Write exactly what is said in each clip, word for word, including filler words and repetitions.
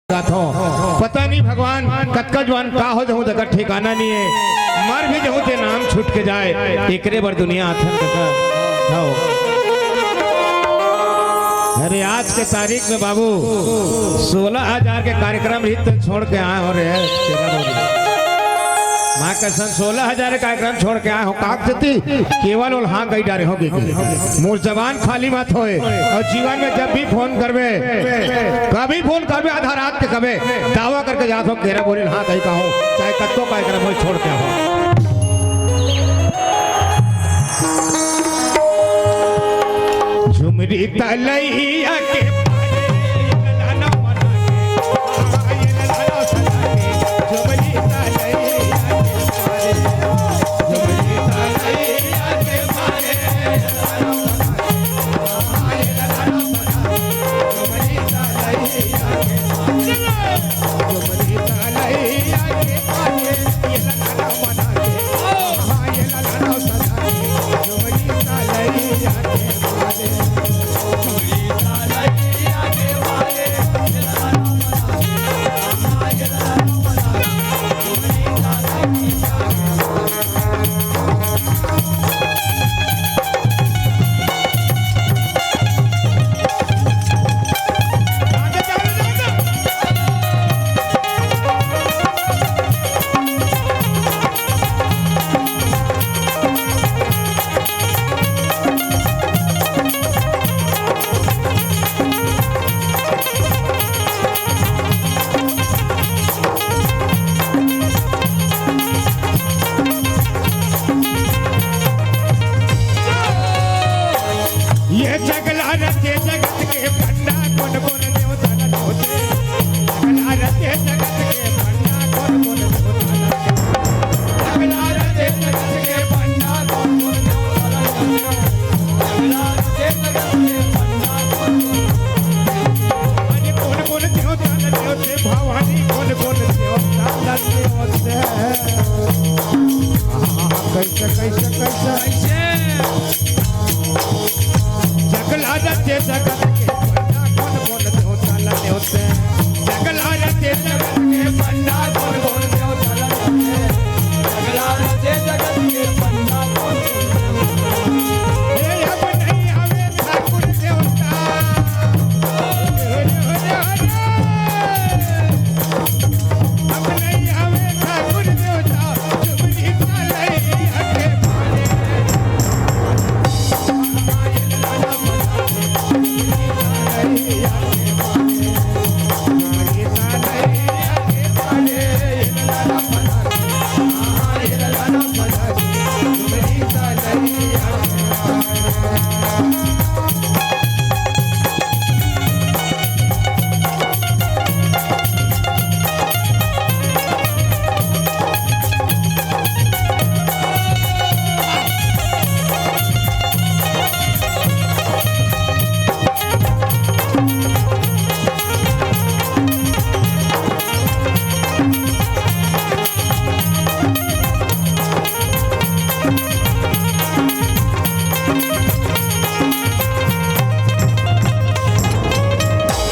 गाथों। पता नहीं भगवान कतका जुवान का हो जाहूं, तेकर ठिकाना नहीं है। मर भी जाहूं ते नाम छूट के जाए, एकरे बर दुनिया आथन कका। हव। अरे आज के तारीख में बाबू सोलह हजार के कार्यक्रम ही तो छोड़ के आए हो रे। तेरा बोल। माँ कसम सोलह हजार के कार्यक्रम छोड़ के आए हो, काक जती केवल ओल हाँ कही डारे हो। मोर जबान खाली मत होए। और जीवन में जब भी फोन करबे, कभी फोन करबे आधा रात के कबे, दावा करके जाथों केरा बोरिन हाँ कही का हो, चाहे कत्तो कार्यक्रम हो छोड़ के हो। झुमरी तलैया के पारे, झुमरी तलैया के पारे, झुमरी तलैया के पारे। ये जगला रचे जगत के पंडा, कोन कोन देवता ल होते। जगला रचे जगत के पंडा, कोन कोन देवता ल होते। जगला रचे जगत के पंडा, कोन कोन देवता ल होते। जगला रचे जगत के पंडा, कोन कोन, अरे कोन कोन देवता ल होते भवानी, कोन कोन देवता ल होते। आहा, कैसे, कैसे, कैसे? जगला रचे जगत के पंडा, कोन कोन देवता ल होते। जगला रचे जगत के पंडा, कोन कोन देवता ल होते। जगला रचे जगत के पंडा, कोन कोन देवता ल होते। हे अब नहीं आवे ठाकुर देवता। हरे, हरे, हरे।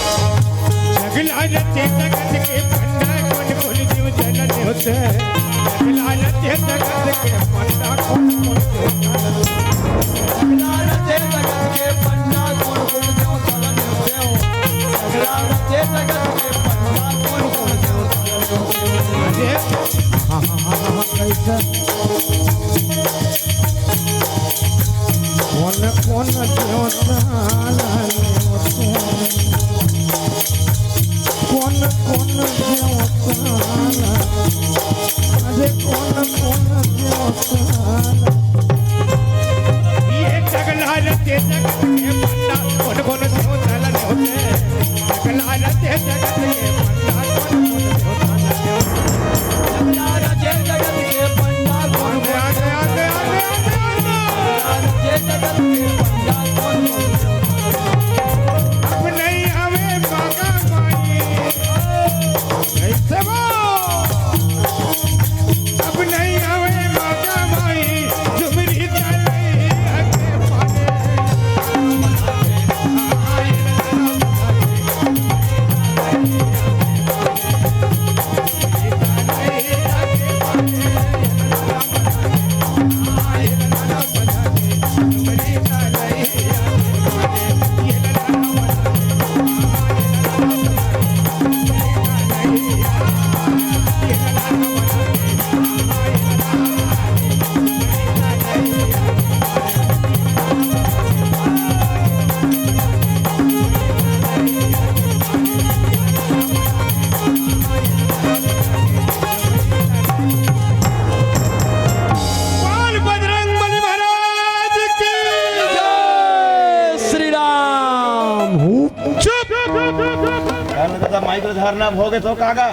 जगला रचे जगत के पंडा, कोन कोन जीव जलन होते। जगला रचे जगत के पंडा, कोन कोन जीव जलन होते। जगला रचे जगत के पंडा, कोन कोन जीव जलन होते। जगला रचे जगत के पंडा, कोन कोन जीव जलन होते। अरे, हाँ, हाँ, हाँ, हाँ, कैसे? कोन कोन देवता ल होते? कोन कोन देवता ल? अरे कोन कोन देवता ल? ये जगला रचे जगत के पंडा, कोन कोन देवता ल होते? जगला रचे जगत के पंडा, कोन कोन देवता ल होते? जगला रचे जगत के पंडा, कोन कोन देवता ल होते? अब नहीं आवे बागा माई। कैसे वो? अब नहीं आवे बागा माई, झुमरी तलैया के पारे। धरना भोगे तो कागा।